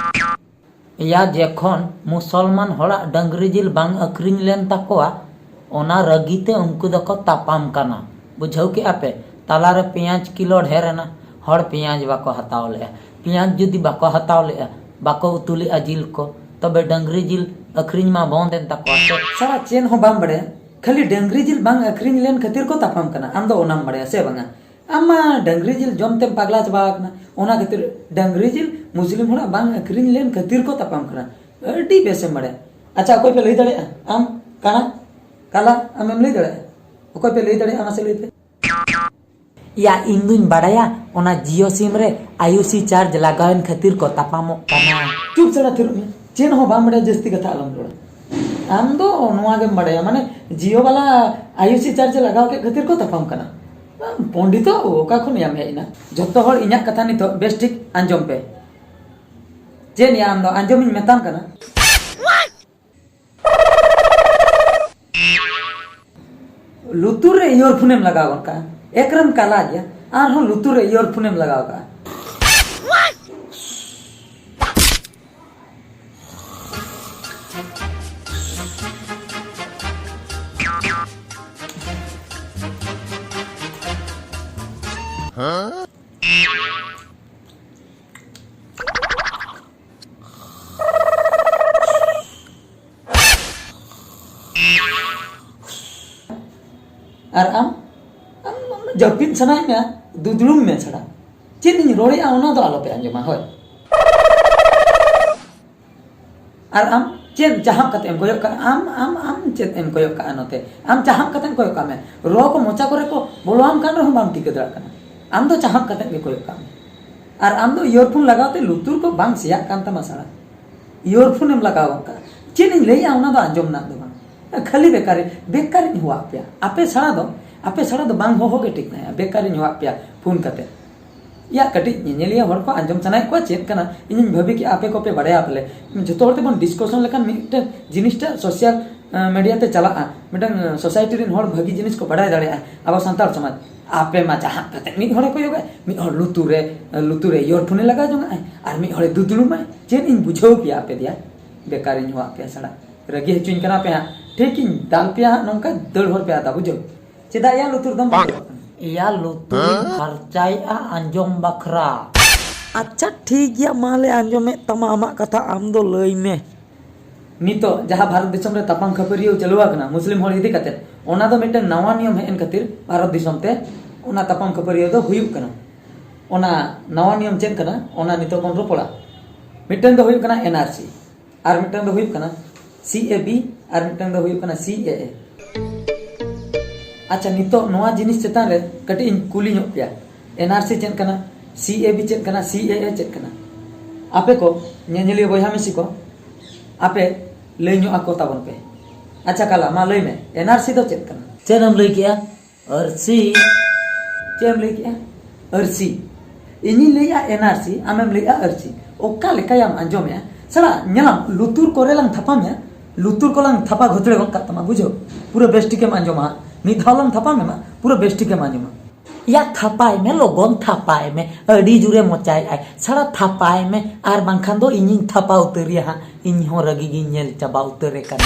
ᱭᱟ, ᱡᱮᱠᱷᱚᱱ ᱢᱩᱥᱚᱞᱢᱟᱱ ᱦᱚᱲᱟᱜ ᱰᱟᱹᱝᱨᱤ ᱡᱤᱞ ᱵᱟᱝ ᱟᱹᱠᱷᱨᱤᱧ ᱞᱮᱱ ᱛᱟᱠᱚᱣᱟ, ᱚᱱᱟ ᱨᱟᱹᱜᱤ ᱛᱮ ᱩᱱᱠᱩ ᱫᱚᱠᱚ ᱛᱟᱯᱟᱢ ᱠᱟᱱᱟ᱾ ᱵᱩᱡᱷᱟᱹᱣ ᱠᱮᱜᱼᱟ ᱯᱮ? ᱛᱟᱞᱟᱨᱮ ᱯᱮᱸᱭᱟᱡᱽ ᱠᱤᱞᱳ ᱰᱷᱮᱨ ᱮᱱᱟ, ᱦᱚᱲ ᱯᱮᱸᱭᱟᱡᱽ ᱵᱟᱠᱚ ᱦᱟᱛᱟᱣ ᱞᱮᱜᱼᱟ᱾ ᱯᱮᱸᱭᱟᱡᱽ ᱡᱩᱫᱤ ᱵᱟᱠᱚ ᱦᱟᱛᱟᱣ ᱞᱮᱜᱼᱟ, ᱵᱟᱠᱚ ᱩᱛᱩ ᱞᱮᱜᱼᱟ ᱡᱤᱞ ᱠᱚ, ᱛᱚᱵᱮ ᱰᱟᱹᱝᱨᱤ ᱡᱤᱞ ᱟᱹᱠᱷᱨᱤᱧ ᱢᱟ ᱵᱚᱱᱫ ᱮᱱ ᱛᱟᱠᱚᱣᱟ ᱥᱮ᱾ ᱥᱟᱞᱟ, ᱪᱮᱫ ᱦᱚᱸ ᱵᱟᱢ ᱵᱟᱲᱟᱭᱟ, ᱠᱷᱟᱹᱞᱤ ᱰᱟᱹᱝᱨᱤ ᱡᱤᱞ ᱵᱟᱝ ᱟᱹᱠᱷᱨᱤᱧ ᱞᱮᱱ ᱠᱷᱟᱹᱛᱤᱨ ᱠᱚ ᱛᱟᱯᱟᱢ ᱠᱟᱱᱟ᱾ ᱟᱢ ᱫᱚ ᱚᱱᱟᱢ ᱵᱟᱲᱟᱭᱟ ᱥᱮ ᱵᱟᱝᱟ? ᱟᱢ ᱢᱟ ᱰᱟᱹᱝᱨᱤ ᱡᱤᱞ ᱡᱚᱢ ᱛᱮᱢ ᱯᱟᱜᱽᱞᱟ ᱪᱟᱵᱟ ᱟᱠᱟᱱᱟ, ᱚᱱᱟ ᱠᱷᱟᱹᱛᱤᱨ ᱰᱟᱹᱝᱨᱤ ᱡᱤᱞ ᱢᱩᱥᱞᱤᱢ ᱦᱚᱲᱟᱜ ᱵᱟᱝ ᱟᱹᱠᱷᱨᱤᱧ ᱞᱮᱱ ᱠᱷᱟᱹᱛᱤᱨ ᱠᱚ ᱛᱟᱯᱟᱢ ᱠᱟᱱᱟ᱾ ᱟᱹᱰᱤ ᱵᱮᱥᱮᱢ ᱵᱟᱲᱟᱭᱟ᱾ ᱟᱪᱪᱷᱟ, ᱚᱠᱚᱭ ᱯᱮ ᱞᱟᱹᱭ ᱫᱟᱲᱮᱭᱟᱜᱼᱟ? ᱟᱢ ᱠᱟᱱᱟ, ᱠᱟᱞᱟ, ᱟᱢᱮᱢ ᱞᱟᱹᱭ ᱫᱟᱲᱮᱭᱟᱜᱼᱟ? ᱚᱠᱚᱭ ᱯᱮ ᱞᱟᱹᱭ ᱫᱟᱲᱮᱭᱟᱜᱼᱟ, ᱢᱟᱥᱮ ᱞᱟᱹᱭ ᱯᱮ᱾ ᱭᱟ, ᱤᱧ ᱫᱩᱧ ᱵᱟᱲᱟᱭᱟ, ᱚᱱᱟ ᱡᱤᱭᱳ ᱥᱤᱢ ᱨᱮ ᱟᱭᱩᱥᱤ ᱪᱟᱨᱡᱽ ᱞᱟᱜᱟᱣᱮᱱ ᱠᱷᱟᱹᱛᱤᱨ ᱠᱚ ᱛᱟᱯᱟᱢᱚᱜ ᱠᱟᱱᱟ᱾ ᱪᱩᱯ ᱥᱟᱲᱟ ᱛᱷᱤᱨᱚᱜ ᱢᱮ, ᱪᱮᱫ ᱦᱚᱸ ᱵᱟᱢ ᱵᱟᱲᱟᱭᱟ, ᱡᱟᱹᱥᱛᱤ ᱠᱟᱛᱷᱟ ᱟᱞᱚᱢ ᱨᱚᱲᱟ᱾ ᱟᱢ ᱫᱚ ᱱᱚᱣᱟ ᱜᱮᱢ ᱵᱟᱲᱟᱭᱟ, ᱢᱟᱱᱮ ᱡᱤᱭᱳ ᱵᱟᱞᱟ ᱟᱭᱩᱥᱤ ᱪᱟᱨᱡᱽ ᱞᱟᱜᱟᱣ ᱠᱮᱫ ᱠᱷᱟᱹᱛᱤᱨ ᱠᱚ ᱛᱟᱯᱟᱢ ᱠᱟᱱᱟ᱾ ᱯᱚᱱᱰᱤᱛ ᱫᱚ ᱚᱠᱟ ᱠᱷᱚᱱ ᱭᱟᱢ ᱦᱮᱡ ᱮᱱᱟ? ᱡᱚᱛᱚ ᱦᱚᱲ ᱤᱧᱟᱹᱜ ᱠᱟᱛᱷᱟ ᱱᱤᱛᱚᱜ ᱵᱮᱥ ᱴᱷᱤᱠ ᱟᱸᱡᱚᱢ ᱯᱮ᱾ ᱪᱮᱫ ᱭᱟ ᱟᱢ ᱫᱚ? ᱟᱸᱡᱚᱢᱤᱧ ᱢᱮᱛᱟᱢ ᱠᱟᱱᱟ᱾ ᱞᱩᱛᱩᱨ ᱨᱮ earphone ᱮᱢ ᱞᱟᱜᱟᱣ ᱜᱚᱫ ᱠᱟᱜᱼᱟ, ᱮᱠᱨᱮᱢ ᱠᱟᱞᱟ ᱜᱮᱭᱟ, ᱟᱨᱦᱚᱸ ᱞᱩᱛᱩᱨ ᱨᱮ earphone ᱮᱢ ᱞᱟᱜᱟᱣ ᱠᱟᱜᱼᱟ᱾ ᱟᱨ ᱟᱢ, ᱟᱢ, ᱟᱢ ᱡᱟᱹᱯᱤᱫ ᱥᱟᱱᱟᱭᱮᱫ ᱢᱮᱭᱟ, ᱫᱩᱫᱲᱩᱢ ᱢᱮ ᱪᱷᱟᱲᱟ᱾ ᱪᱮᱫ ᱤᱧ ᱨᱚᱲᱮᱫᱼᱟ, ᱚᱱᱟ ᱫᱚ ᱟᱞᱚᱯᱮ ᱟᱸᱡᱚᱢᱟ, ᱦᱳᱭ᱾ ᱟᱨ ᱟᱢ ᱪᱮᱫ ᱪᱟᱦᱟᱵ ᱠᱟᱛᱮ ᱮᱢ ᱠᱚᱭᱚᱜ ᱠᱟᱜᱼᱟ? ᱟᱢ, ᱟᱢ, ᱟᱢ ᱪᱮᱫ ᱮᱢ ᱠᱚᱭᱚᱜ ᱠᱟᱜᱼᱟ ᱱᱚᱛᱮ? ᱟᱢ ᱪᱟᱦᱟᱵ ᱠᱟᱛᱮ ᱮᱢ ᱠᱚᱭᱚᱜ ᱠᱟᱜ ᱢᱮ, ᱨᱚ ᱠᱚ ᱢᱚᱪᱟ ᱠᱚᱨᱮ ᱠᱚ ᱵᱚᱞᱚᱣᱟᱢ ᱠᱟᱱ ᱨᱮᱦᱚᱸ ᱵᱟᱢ ᱴᱷᱤᱠᱟᱹ ᱫᱟᱲᱮᱭᱟᱜ ᱠᱟᱱᱟ᱾ ᱟᱢ ᱫᱚ ᱪᱟᱦᱟᱵ ᱠᱟᱛᱮ ᱜᱮ ᱠᱚᱭᱚᱜ ᱠᱟᱜ ᱢᱮ᱾ ᱟᱨ ᱟᱢ ᱫᱚ earphone ᱞᱟᱜᱟᱣ ᱛᱮ ᱞᱩᱛᱩᱨ ᱠᱚ ᱵᱟᱝ ᱥᱮᱭᱟᱜ ᱠᱟᱱ ᱛᱟᱢᱟ ᱥᱟᱲᱟ᱾ Earphone ᱮᱢ ᱞᱟᱜᱟᱣ ᱟᱠᱟᱫ᱾ ᱪᱮᱫ ᱤᱧ ᱞᱟᱹᱭᱟ, ᱚᱱᱟ ᱫᱚ ᱟᱸᱡᱚᱢ ᱨᱮᱱᱟᱜ ᱫᱚ ᱵᱟᱝ᱾ ᱠᱷᱟᱹᱞᱤ ᱵᱮᱠᱟᱨ, ᱵᱮᱠᱟᱨᱤᱧ ᱦᱚᱦᱚᱣᱟᱜ ᱯᱮᱭᱟ᱾ ᱟᱯᱮ ᱥᱟᱲᱟ ᱫᱚ, ᱟᱯᱮ ᱥᱟᱲᱟ ᱫᱚ ᱵᱟᱝ ᱦᱚᱦᱚ ᱜᱮ ᱴᱷᱤᱠ ᱱᱟ᱾ ᱵᱮᱠᱟᱨᱤᱧ ᱦᱚᱦᱚᱣᱟᱜ ᱯᱮᱭᱟ ᱯᱷᱳᱱ ᱠᱟᱛᱮ᱾ ᱭᱟ, ᱠᱟᱹᱴᱤᱡ ᱧᱮᱧᱮᱞᱤᱭᱟᱹ ᱦᱚᱲ ᱠᱚ ᱟᱸᱡᱚᱢ ᱥᱟᱱᱟᱭᱮᱫ ᱠᱚᱣᱟ ᱪᱮᱫ ᱠᱟᱱᱟ? ᱤᱧᱤᱧ ᱵᱷᱟᱹᱵᱤ ᱠᱮᱜᱼᱟ ᱟᱯᱮ ᱠᱚᱯᱮ ᱵᱟᱲᱟᱭᱟ ᱯᱟᱞᱮ᱾ ᱡᱚᱛᱚ ᱦᱚᱲ ᱛᱮᱵᱚᱱ discussion ᱞᱮᱠᱷᱟᱱ ᱢᱤᱫᱴᱮᱱ ᱡᱤᱱᱤᱥᱴᱟ social media ᱛᱮ ᱪᱟᱞᱟᱜᱼᱟ, ᱢᱤᱫᱴᱟᱝ society ᱨᱮᱱ ᱦᱚᱲ ᱵᱷᱟᱹᱜᱤ ᱡᱤᱱᱤᱥ ᱠᱚ ᱵᱟᱲᱟᱭ ᱫᱟᱲᱮᱭᱟᱜᱼᱟ ᱟᱵᱚ ᱥᱟᱱᱛᱟᱲ ᱥᱚᱢᱟᱡᱽ᱾ ᱟᱯᱮ ᱢᱟ ᱪᱟᱦᱟᱵ ᱠᱟᱛᱮ ᱢᱤᱫ ᱦᱚᱲᱮ ᱠᱚᱭᱚᱜᱟᱭ, ᱢᱤᱫ ᱦᱚᱲ ᱞᱩᱛᱩᱨ ᱨᱮ, ᱞᱩᱛᱩᱨ ᱨᱮ earphone ᱮ ᱞᱟᱜᱟᱣ ᱡᱚᱝᱟᱜᱼᱟᱭ, ᱟᱨ ᱢᱤᱫ ᱦᱚᱲᱮ ᱫᱩᱫᱲᱩᱢᱟᱭ᱾ ᱪᱮᱫ ᱤᱧ ᱵᱩᱡᱷᱟᱹᱣ ᱯᱮᱭᱟ ᱟᱯᱮ ᱫᱮᱭᱟ? ᱵᱮᱠᱟᱨᱤᱧ ᱦᱚᱦᱚᱣᱟᱜ ᱯᱮᱭᱟ ᱥᱟᱲᱟ᱾ ᱨᱟᱹᱜᱤ ᱦᱚᱪᱚᱧ ᱠᱟᱱᱟ ᱯᱮ ᱦᱟᱸᱜ᱾ ᱴᱷᱤᱠ ᱤᱧ ᱫᱟᱞ ᱯᱮᱭᱟ ᱦᱟᱸᱜ, ᱱᱚᱝᱠᱟ ᱫᱟᱹᱲ ᱦᱚᱨ ᱯᱮ ᱟᱫᱟ, ᱵᱩᱡᱷᱟᱹᱣ? ᱪᱮᱫᱟᱜ ᱭᱟ ᱞᱩᱛᱩᱨ ᱫᱚᱢ ᱵᱚᱱᱫᱚ ᱠᱟᱜ ᱠᱟᱱᱟ? ᱮᱭᱟ, ᱞᱩᱛᱩᱨᱤᱧ ᱯᱷᱟᱨᱪᱟᱭᱮᱜᱼᱟ ᱟᱸᱡᱚᱢ ᱵᱟᱠᱷᱨᱟ᱾ ᱟᱪᱪᱷᱟ, ᱴᱷᱤᱠ ᱜᱮᱭᱟ, ᱢᱟ ᱞᱮ ᱟᱸᱡᱚᱢᱮᱫ ᱛᱟᱢᱟ, ᱟᱢᱟᱜ ᱠᱟᱛᱷᱟ ᱟᱢ ᱫᱚ ᱞᱟᱹᱭ ᱢᱮ᱾ ᱱᱤᱛᱚᱜ ᱡᱟᱦᱟᱸ ᱵᱷᱟᱨᱚᱛ ᱫᱤᱥᱚᱢ ᱨᱮ ᱛᱟᱯᱟᱢ ᱠᱷᱟᱹᱯᱟᱹᱨᱤᱭᱟᱹ ᱪᱟᱹᱞᱩ ᱟᱠᱟᱱᱟ ᱢᱩᱥᱞᱤᱢ ᱦᱚᱲ ᱤᱫᱤ ᱠᱟᱛᱮ, ᱚᱱᱟ ᱫᱚ ᱢᱤᱫᱴᱮᱱ ᱱᱟᱣᱟ ᱱᱤᱭᱚᱢ ᱦᱮᱡ ᱮᱱ ᱠᱷᱟᱹᱛᱤᱨ ᱵᱷᱟᱨᱚᱛ ᱫᱤᱥᱚᱢ ᱛᱮ ᱚᱱᱟ ᱛᱟᱯᱟᱢ ᱠᱷᱟᱹᱯᱟᱹᱨᱤᱭᱟᱹ ᱫᱚ ᱦᱩᱭᱩᱜ ᱠᱟᱱᱟ᱾ ᱚᱱᱟ ᱱᱟᱣᱟ ᱱᱤᱭᱚᱢ ᱪᱮᱫ ᱠᱟᱱᱟ, ᱚᱱᱟ ᱱᱤᱛᱚᱜ ᱵᱚᱱ ᱨᱚᱯᱚᱲᱟ᱾ ᱢᱤᱫᱴᱮᱱ ᱫᱚ ᱦᱩᱭᱩᱜ ᱠᱟᱱᱟ ᱮᱱ ᱟᱨ ᱥᱤ, ᱟᱨ ᱢᱤᱫᱴᱟᱝ ᱫᱚ ᱦᱩᱭᱩᱜ ᱠᱟᱱᱟ ᱥᱤ ᱮ ᱵᱤ, ᱟᱨ ᱢᱤᱫᱴᱟᱝ ᱫᱚ ᱦᱩᱭᱩᱜ ᱠᱟᱱᱟ ᱥᱤ ᱮ ᱮ᱾ ᱟᱪᱪᱷᱟ, ᱱᱤᱛᱚᱜ ᱱᱚᱣᱟ ᱡᱤᱱᱤᱥ ᱪᱮᱛᱟᱱ ᱨᱮ ᱠᱟᱹᱴᱤᱡ ᱤᱧ ᱠᱩᱞᱤ ᱧᱚᱜ ᱯᱮᱭᱟ, ᱮᱱ ᱟᱨ ᱥᱤ ᱪᱮᱫ ᱠᱟᱱᱟ, ᱥᱤ ᱮ ᱵᱤ ᱪᱮᱫ ᱠᱟᱱᱟ, ᱥᱤ ᱮ ᱮ ᱪᱮᱫ ᱠᱟᱱᱟ? ᱟᱯᱮ ᱠᱚ ᱧᱮᱧᱮᱞᱤᱭᱟᱹ ᱵᱚᱭᱦᱟ ᱢᱤᱥᱤ ᱠᱚ, ᱟᱯᱮ ᱞᱟᱹᱭ ᱧᱚᱜ ᱟᱠᱚ ᱛᱟᱵᱚᱱ ᱯᱮ᱾ ᱟᱪᱪᱷᱟ ᱠᱟᱞᱟ, ᱢᱟ ᱞᱟᱹᱭ ᱢᱮ, ᱮᱱ ᱟᱨ ᱥᱤ ᱫᱚ ᱪᱮᱫ ᱠᱟᱱᱟ? ᱪᱮᱫ ᱮᱢ ᱞᱟᱹᱭ ᱠᱮᱜᱼᱟ? ᱟᱹᱨᱥᱤ᱾ ᱪᱮᱫ ᱮᱢ ᱞᱟᱹᱭ ᱠᱮᱜᱼᱟ? ᱟᱹᱨᱥᱤ᱾ ᱤᱧᱤᱧ ᱞᱟᱹᱭᱮᱜᱼᱟ ᱮᱱᱟᱨᱥᱤ, ᱟᱢᱮᱢ ᱞᱟᱹᱭᱮᱜᱼᱟ ᱟᱹᱨᱥᱤ᱾ ᱚᱠᱟ ᱞᱮᱠᱟᱭᱟᱢ ᱟᱸᱡᱚᱢᱮᱜᱼᱟ? ᱥᱟᱞᱟ, ᱧᱮᱞᱟᱢ, ᱞᱩᱛᱩᱨ ᱠᱚᱨᱮ ᱞᱟᱝ ᱛᱷᱟᱯᱟ ᱢᱮᱭᱟ, ᱞᱩᱛᱩᱨ ᱠᱚᱞᱟᱝ ᱛᱷᱟᱯᱟ ᱜᱷᱚᱪᱲᱮ ᱜᱚᱫ ᱠᱟᱜ ᱛᱟᱢᱟ, ᱵᱩᱡᱷᱟᱹᱣ? ᱯᱩᱨᱟᱹ ᱵᱮᱥ ᱴᱷᱤᱠᱮᱢ ᱟᱸᱡᱚᱢᱟ᱾ ᱢᱤᱫ ᱫᱷᱟᱣ ᱞᱟᱝ ᱛᱷᱟᱯᱟ ᱢᱮᱢᱟ, ᱯᱩᱨᱟᱹ ᱵᱮᱥ ᱴᱷᱤᱠᱮᱢ ᱟᱸᱡᱚᱢᱟ᱾ ᱭᱟ, ᱛᱷᱟᱯᱟᱭ ᱢᱮ, ᱞᱚᱜᱚᱱ ᱛᱷᱟᱯᱟᱭ ᱢᱮ, ᱟᱹᱰᱤ ᱡᱳᱨᱮ ᱢᱚᱪᱟᱭᱮᱜᱼᱟᱭ᱾ ᱥᱟᱞᱟ, ᱛᱷᱟᱯᱟᱭ ᱢᱮ, ᱟᱨ ᱵᱟᱝᱠᱷᱟᱱ ᱫᱚ ᱤᱧᱤᱧ ᱛᱷᱟᱯᱟ ᱩᱛᱟᱹᱨᱮᱭᱟ ᱦᱟᱸᱜ, ᱤᱧ ᱦᱚᱸ ᱨᱟᱹᱜᱤ ᱜᱤᱧ ᱧᱮᱞ ᱪᱟᱵᱟ ᱩᱛᱟᱹᱨᱮ ᱠᱟᱱᱟ᱾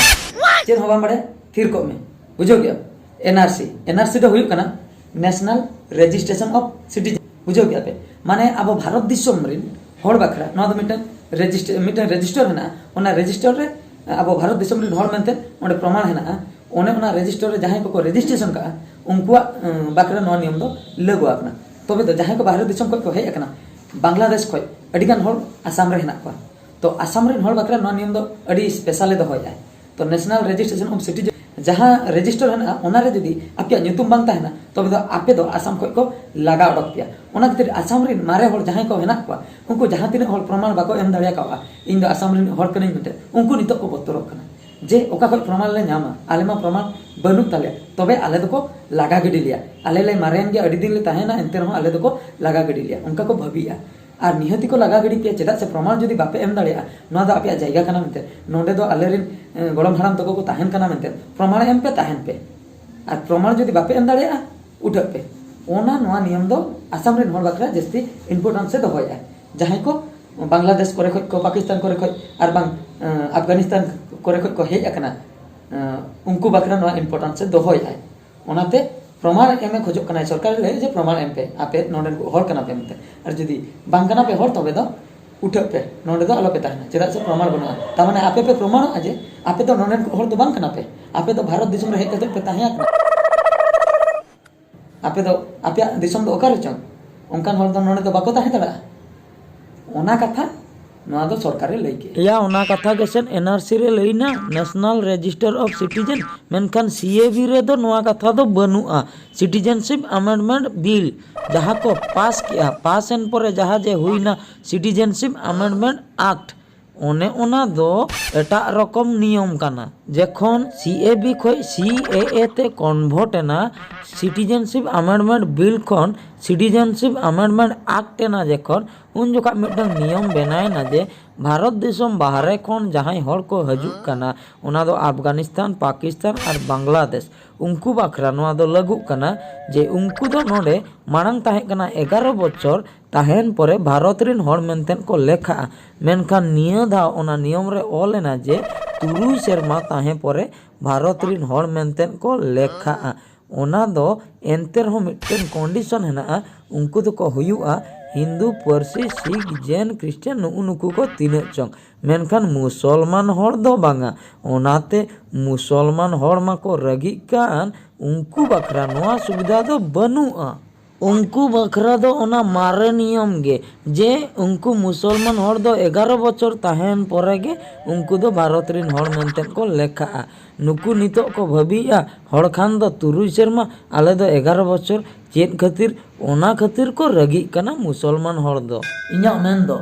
ᱪᱮᱫ ᱦᱚᱸ ᱵᱟᱢ ᱵᱟᱲᱟᱭᱟ? ᱛᱷᱤᱨ ᱠᱚᱜ ᱢᱮ, ᱵᱩᱡᱷᱟᱹᱣ ᱠᱮᱜᱼᱟᱢ? ᱮᱱᱟᱨᱥᱤ, ᱮᱱᱟᱨᱥᱤ ᱫᱚ ᱦᱩᱭᱩᱜ ᱠᱟᱱᱟ National Registration of Citizen, ᱵᱩᱡᱷᱟᱹᱣ ᱠᱮᱜᱼᱟ ᱯᱮ? ᱢᱟᱱᱮ, ᱟᱵᱚ ᱵᱷᱟᱨᱚᱛ ᱫᱤᱥᱚᱢ ᱨᱮᱱ ᱦᱚᱲ ᱵᱟᱠᱷᱨᱟ ᱱᱚᱣᱟ ᱫᱚ ᱢᱤᱫᱴᱟᱝ ᱨᱮᱡᱤᱥᱴᱟᱨ, ᱢᱤᱫᱴᱟᱝ ᱨᱮᱡᱤᱥᱴᱟᱨ ᱦᱮᱱᱟᱜᱼᱟ᱾ ᱚᱱᱟ ᱨᱮᱡᱤᱥᱴᱟᱨ ᱨᱮ ᱟᱵᱚ ᱵᱷᱟᱨᱚᱛ ᱫᱤᱥᱚᱢ ᱨᱮᱱ ᱦᱚᱲ ᱢᱮᱱᱛᱮ ᱚᱸᱰᱮ ᱯᱨᱚᱢᱟᱬ ᱦᱮᱱᱟᱜᱼᱟ᱾ ᱚᱱᱮ ᱚᱱᱟ ᱨᱮᱡᱤᱥᱴᱟᱨ ᱨᱮ ᱡᱟᱦᱟᱸᱭ ᱠᱚᱠᱚ ᱨᱮᱡᱤᱥᱴᱨᱮᱥᱚᱱ ᱠᱟᱜᱼᱟ, ᱩᱱᱠᱩᱣᱟᱜ, ᱩᱸ, ᱵᱟᱠᱷᱨᱟ ᱱᱚᱣᱟ ᱱᱤᱭᱚᱢ ᱫᱚ ᱞᱟᱹᱜᱩ ᱟᱠᱟᱱᱟ᱾ ᱛᱚᱵᱮ ᱫᱚ ᱡᱟᱦᱟᱸᱭ ᱠᱚ ᱵᱟᱦᱨᱮ ᱫᱤᱥᱚᱢ ᱠᱷᱚᱱ ᱠᱚ ᱦᱮᱡ ᱟᱠᱟᱱᱟ, ᱵᱟᱝᱞᱟᱫᱮᱥ ᱠᱷᱚᱱ ᱟᱹᱰᱤᱜᱟᱱ ᱦᱚᱲ ᱟᱥᱟᱢ ᱨᱮ ᱦᱮᱱᱟᱜ ᱠᱚᱣᱟ᱾ ᱛᱚ ᱟᱥᱟᱢ ᱨᱮᱱ ᱦᱚᱲ ᱵᱟᱠᱷᱨᱟ ᱱᱚᱣᱟ ᱱᱤᱭᱚᱢ ᱫᱚ ᱟᱹᱰᱤ ᱥᱯᱮᱥᱟᱞᱮ ᱫᱚᱦᱚᱭᱮᱫᱼᱟ᱾ ᱛᱚ National Registration of Citizen ᱡᱟᱦᱟᱸ ᱨᱮᱡᱤᱥᱴᱟᱨ ᱦᱮᱱᱟᱜᱼᱟ, ᱚᱱᱟᱨᱮ ᱡᱩᱫᱤ ᱟᱯᱮᱭᱟᱜ ᱧᱩᱛᱩᱢ ᱵᱟᱝ ᱛᱟᱦᱮᱱᱟ, ᱛᱚᱵᱮ ᱫᱚ ᱟᱯᱮ ᱫᱚ ᱟᱥᱟᱢ ᱠᱷᱚᱱ ᱠᱚ ᱞᱟᱜᱟ ᱚᱰᱚᱠ ᱯᱮᱭᱟ᱾ ᱚᱱᱟ ᱠᱷᱟᱹᱛᱤᱨ ᱟᱥᱟᱢ ᱨᱮᱱ ᱢᱟᱨᱮ ᱦᱚᱲ ᱡᱟᱦᱟᱸᱭ ᱠᱚ ᱦᱮᱱᱟᱜ ᱠᱚᱣᱟ, ᱩᱱᱠᱩ ᱡᱟᱦᱟᱸ ᱛᱤᱱᱟᱹᱜ ᱦᱚᱲ ᱯᱨᱚᱢᱟᱬ ᱵᱟᱠᱚ ᱮᱢ ᱫᱟᱲᱮ ᱠᱟᱣᱟ, ᱤᱧ ᱫᱚ ᱟᱥᱟᱢ ᱨᱮᱱ ᱦᱚᱲ ᱠᱟᱹᱱᱟᱹᱧ ᱢᱮᱱᱛᱮ, ᱩᱱᱠᱩ ᱱᱤᱛᱚᱜ ᱠᱚ ᱵᱚᱛᱚᱨᱚᱜ ᱠᱟᱱᱟ ᱡᱮ ᱚᱠᱟ ᱠᱷᱚᱱ ᱯᱨᱚᱢᱟᱬ ᱞᱮ ᱧᱟᱢᱟ, ᱟᱞᱮ ᱢᱟ ᱯᱨᱚᱢᱟᱬ ᱵᱟᱹᱱᱩᱜ ᱛᱟᱞᱮᱭᱟ, ᱛᱚᱵᱮ ᱟᱞᱮ ᱫᱚᱠᱚ ᱞᱟᱜᱟ ᱜᱤᱰᱤ ᱞᱮᱭᱟ, ᱟᱞᱮ ᱞᱮ ᱢᱟᱨᱮᱭᱮᱱ ᱜᱮᱭᱟ, ᱟᱹᱰᱤ ᱫᱤᱱ ᱞᱮ ᱛᱟᱦᱮᱸᱭᱮᱱᱟ, ᱮᱱᱛᱮ ᱨᱮᱦᱚᱸ ᱟᱞᱮ ᱫᱚᱠᱚ ᱞᱟᱜᱟ ᱜᱤᱰᱤ ᱞᱮᱭᱟ, ᱚᱱᱠᱟ ᱠᱚ ᱵᱷᱟᱹᱵᱤᱭᱮᱫᱼᱟ᱾ ᱟᱨ ᱱᱤᱦᱟᱹᱛᱤ ᱠᱚ ᱞᱟᱜᱟ ᱜᱤᱰᱤ ᱯᱮᱭᱟ, ᱪᱮᱫᱟᱜ ᱥᱮ ᱯᱨᱚᱢᱟᱬ ᱡᱩᱫᱤ ᱵᱟᱯᱮ ᱮᱢ ᱫᱟᱲᱮᱭᱟᱜᱼᱟ, ᱱᱚᱣᱟ ᱫᱚ ᱟᱯᱮᱭᱟᱜ ᱡᱟᱭᱜᱟ ᱠᱟᱱᱟ ᱢᱮᱱᱛᱮ, ᱱᱚᱰᱮ ᱫᱚ ᱟᱞᱮᱨᱮᱱ, ᱮ, ᱜᱚᱲᱚᱢ ᱦᱟᱲᱟᱢ ᱛᱟᱠᱚ ᱠᱚ ᱛᱟᱦᱮᱱ ᱠᱟᱱᱟ ᱢᱮᱱᱛᱮ, ᱯᱨᱚᱢᱟᱬ ᱮᱢ ᱯᱮ, ᱛᱟᱦᱮᱱ ᱯᱮ᱾ ᱟᱨ ᱯᱨᱚᱢᱟᱬ ᱡᱩᱫᱤ ᱵᱟᱯᱮ ᱮᱢ ᱫᱟᱲᱮᱭᱟᱜᱼᱟ, ᱩᱴᱷᱟᱹᱜ ᱯᱮ᱾ ᱚᱱᱟ, ᱱᱚᱣᱟ ᱱᱤᱭᱚᱢ ᱫᱚ ᱟᱥᱟᱢ ᱨᱮᱱ ᱦᱚᱲ ᱵᱟᱠᱷᱨᱟ ᱡᱟᱹᱥᱛᱤ importance ᱮ ᱫᱚᱦᱚᱭᱮᱫᱼᱟ᱾ ᱡᱟᱦᱟᱸᱭ ᱠᱚ ᱵᱟᱝᱞᱟᱫᱮᱥ ᱠᱚᱨᱮ ᱠᱷᱚᱱ ᱠᱚ, ᱯᱟᱠᱤᱥᱛᱟᱱ ᱠᱚᱨᱮ ᱠᱷᱚᱱ, ᱟᱨ ᱵᱟᱝ, ᱮ, ᱟᱯᱷᱜᱟᱱᱤᱥᱛᱟᱱ ᱠᱚᱨᱮ ᱠᱷᱚᱱ ᱠᱚ ᱦᱮᱡ ᱟᱠᱟᱱᱟ, ᱮ, ᱩᱱᱠᱩ ᱵᱟᱠᱷᱨᱟ ᱱᱚᱣᱟ importance ᱮ ᱫᱚᱦᱚᱭᱮᱫᱼᱟᱭ᱾ ᱚᱱᱟᱛᱮ ᱯᱨᱚᱢᱟᱬ ᱮᱢᱮ ᱠᱷᱚᱡᱚᱜ ᱠᱟᱱᱟᱭ, ᱥᱚᱨᱠᱟᱨᱮ ᱞᱟᱹᱭ ᱡᱮ ᱯᱨᱚᱢᱟᱬ ᱮᱢ ᱯᱮ, ᱟᱯᱮ ᱱᱚᱰᱮᱱ ᱠᱚ ᱦᱚᱲ ᱠᱟᱱᱟ ᱯᱮ ᱢᱮᱱᱛᱮ᱾ ᱟᱨ ᱡᱩᱫᱤ ᱵᱟᱝ ᱠᱟᱱᱟ ᱯᱮ ᱦᱚᱲ, ᱛᱚᱵᱮ ᱫᱚ ᱩᱴᱷᱟᱹᱜ ᱯᱮ, ᱱᱚᱰᱮ ᱫᱚ ᱟᱞᱚ ᱯᱮ ᱛᱟᱦᱮᱱᱟ, ᱪᱮᱫᱟᱜ ᱥᱮ ᱯᱨᱚᱢᱟᱬ ᱵᱟᱹᱱᱩᱜᱼᱟ᱾ ᱛᱟᱨ ᱢᱟᱱᱮ ᱟᱯᱮ ᱯᱮ ᱯᱨᱚᱢᱟᱬᱚᱜᱼᱟ ᱡᱮ ᱟᱯᱮ ᱫᱚ ᱱᱚᱰᱮᱱ ᱠᱚ ᱦᱚᱲ ᱫᱚ ᱵᱟᱝ ᱠᱟᱱᱟ ᱯᱮ, ᱟᱯᱮ ᱫᱚ ᱵᱷᱟᱨᱚᱛ ᱫᱤᱥᱚᱢ ᱨᱮ ᱦᱮᱡ ᱠᱟᱛᱮ ᱯᱮ ᱛᱟᱦᱮᱸ ᱟᱠᱟᱱᱟ᱾ ᱟᱯᱮ ᱫᱚ, ᱟᱯᱮᱭᱟᱜ ᱫᱤᱥᱚᱢ ᱫᱚ ᱚᱠᱟ ᱨᱮᱪᱚᱝ? ᱚᱱᱠᱟᱱ ᱦᱚᱲ ᱫᱚ ᱱᱚᱰᱮ ᱫᱚ ᱵᱟᱠᱚ ᱛᱟᱦᱮᱸ ᱫᱟᱲᱮᱭᱟᱜᱼᱟ᱾ ᱚᱱᱟ ᱠᱟᱛᱷᱟ ᱱᱚᱣᱟ ᱫᱚ ᱥᱚᱨᱠᱟᱨᱮ ᱞᱟᱹᱭ ᱠᱮᱫᱼᱟ᱾ ᱮᱭᱟ, ᱚᱱᱟ ᱠᱟᱛᱷᱟ ᱜᱮᱥᱮ ᱮᱱᱟᱨᱥᱤ ᱨᱮ ᱞᱟᱹᱭᱱᱟ, National Register of Citizen, ᱢᱮᱱᱠᱷᱟᱱ ᱥᱤ ᱮ ᱵᱤ ᱨᱮᱫᱚ ᱱᱚᱣᱟ ᱠᱟᱛᱷᱟ ᱫᱚ ᱵᱟᱹᱱᱩᱜᱼᱟ᱾ Citizenship Amendment Bill ᱡᱟᱦᱟᱸ ᱠᱚ ᱯᱟᱥ ᱠᱮᱜᱼᱟ, ᱯᱟᱥ ᱮᱱ ᱯᱚᱨᱮ ᱡᱟᱦᱟᱸ ᱡᱮ ᱦᱩᱭᱱᱟ Citizenship Amendment Act, ᱚᱱᱮ ᱚᱱᱟ ᱫᱚ ᱮᱴᱟᱜ ᱨᱚᱠᱚᱢ ᱱᱤᱭᱚᱢ ᱠᱟᱱᱟ᱾ ᱡᱮᱠᱷᱚᱱ ᱥᱤ ᱮ ᱵᱤ ᱠᱷᱚᱱ ᱥᱤ ᱮ ᱮ ᱛᱮ convert ᱮᱱᱟ, Citizenship Amendment Bill ᱠᱷᱚᱱ ᱥᱤᱴᱤᱡᱮᱱᱥᱤᱯ ᱟᱢᱮᱱᱰᱢᱮᱱᱴ ᱮᱠᱴ ᱮᱱᱟ ᱡᱚᱠᱷᱚᱱ, ᱩᱱ ᱡᱚᱠᱷᱚᱱ ᱢᱤᱫᱴᱟᱝ ᱱᱤᱭᱚᱢ ᱵᱮᱱᱟᱣ ᱮᱱᱟ ᱡᱮ ᱵᱷᱟᱨᱚᱛ ᱫᱤᱥᱚᱢ ᱵᱟᱦᱨᱮ ᱠᱷᱚᱱ ᱡᱟᱦᱟᱸᱭ ᱦᱚᱲ ᱠᱚ ᱦᱤᱡᱩᱜ ᱠᱟᱱᱟ, ᱚᱱᱟ ᱫᱚ ᱟᱯᱷᱜᱟᱱᱤᱥᱛᱟᱱ, ᱯᱟᱠᱤᱥᱛᱟᱱ ᱟᱨ ᱵᱟᱝᱞᱟᱫᱮᱥ, ᱩᱱᱠᱩ ᱵᱟᱠᱷᱨᱟ ᱱᱚᱣᱟ ᱫᱚ ᱞᱟᱹᱜᱩᱜ ᱠᱟᱱᱟ ᱡᱮ ᱩᱱᱠᱩ ᱫᱚ ᱱᱚᱰᱮ ᱢᱟᱲᱟᱝ ᱛᱟᱦᱮᱸ ᱠᱟᱱᱟ ᱮᱜᱟᱨᱚ ᱵᱚᱪᱷᱚᱨ, ᱛᱟᱦᱮᱱ ᱯᱚᱨᱮ ᱵᱷᱟᱨᱚᱛ ᱨᱤᱱ ᱦᱚᱲ ᱢᱮᱱᱛᱮ ᱠᱚ ᱞᱮᱠᱷᱟᱜᱼᱟ᱾ ᱢᱮᱱᱠᱷᱟᱱ ᱱᱤᱭᱟᱹ ᱫᱷᱟᱣ ᱚᱱᱟ ᱱᱤᱭᱚᱢ ᱨᱮ ᱚᱞ ᱮᱱᱟ ᱡᱮ ᱛᱩᱨᱩᱭ ᱥᱮᱨᱢᱟ ᱛᱟᱦᱮᱸ ᱯᱚᱨᱮ ᱵᱷᱟᱨᱚᱛ ᱨᱤᱱ ᱦᱚᱲ ᱢᱮᱱᱛᱮ ᱠᱚ ᱞᱮᱠᱷᱟᱜᱼᱟ᱾ ᱚᱱᱟ ᱫᱚ ᱮᱱᱛᱮ ᱨᱮᱦᱚᱸ ᱢᱤᱫᱴᱮᱱ ᱠᱚᱱᱰᱤᱥᱚᱱ ᱦᱮᱱᱟᱜᱼᱟ, ᱩᱱᱠᱩ ᱫᱚᱠᱚ ᱦᱩᱭᱩᱜᱼᱟ ᱦᱤᱱᱫᱩ, ᱯᱟᱹᱨᱥᱤ, ᱥᱤᱠᱷ, ᱡᱮᱱ, ᱠᱷᱨᱤᱥᱴᱟᱱ, ᱱᱩᱜᱼᱩ ᱱᱩᱠᱩ ᱠᱚ ᱛᱤᱱᱟᱹᱜ ᱪᱚᱝ, ᱢᱮᱱᱠᱷᱟᱱ ᱢᱩᱥᱚᱞᱢᱟᱱ ᱦᱚᱲ ᱫᱚ ᱵᱟᱝᱟ᱾ ᱚᱱᱟᱛᱮ ᱢᱩᱥᱚᱞᱢᱟᱱ ᱦᱚᱲ ᱢᱟᱠᱚ ᱨᱟᱹᱜᱤᱜ ᱠᱟᱱ, ᱩᱱᱠᱩ ᱵᱟᱠᱷᱨᱟ ᱱᱚᱣᱟ ᱥᱩᱵᱤᱫᱷᱟ ᱫᱚ ᱵᱟᱹᱱᱩᱜᱼᱟ᱾ ᱩᱱᱠᱩ ᱵᱟᱠᱷᱨᱟ ᱫᱚ ᱚᱱᱟ ᱢᱟᱨᱮ ᱱᱤᱭᱚᱢ ᱜᱮ, ᱡᱮ ᱩᱱᱠᱩ ᱢᱩᱥᱚᱞᱢᱟᱱ ᱦᱚᱲ ᱫᱚ ᱮᱜᱟᱨᱚ ᱵᱚᱪᱷᱚᱨ ᱛᱟᱦᱮᱱ ᱯᱚᱨᱮ ᱜᱮ ᱩᱱᱠᱩ ᱫᱚ ᱵᱷᱟᱨᱚᱛ ᱨᱤᱱ ᱦᱚᱲ ᱢᱮᱱᱛᱮ ᱠᱚ ᱞᱮᱠᱷᱟᱜᱼᱟ᱾ ᱱᱩᱠᱩ ᱱᱤᱛᱚᱜ ᱠᱚ ᱵᱷᱟᱹᱵᱤᱭᱮᱫᱼᱟ, ᱦᱚᱲ ᱠᱷᱟᱱ ᱫᱚ ᱛᱩᱨᱩᱭ ᱥᱮᱨᱢᱟ, ᱟᱞᱮ ᱫᱚ ᱮᱜᱟᱨᱚ ᱵᱚᱪᱷᱚᱨ, ᱪᱮᱫ ᱠᱷᱟᱹᱛᱤᱨ? ᱚᱱᱟ ᱠᱷᱟᱹᱛᱤᱨ ᱠᱚ ᱨᱟᱹᱜᱤᱜ ᱠᱟᱱᱟ ᱢᱩᱥᱚᱞᱢᱟᱱ ᱦᱚᱲ ᱫᱚ᱾ ᱤᱧᱟᱹᱜ ᱢᱮᱱ ᱫᱚ,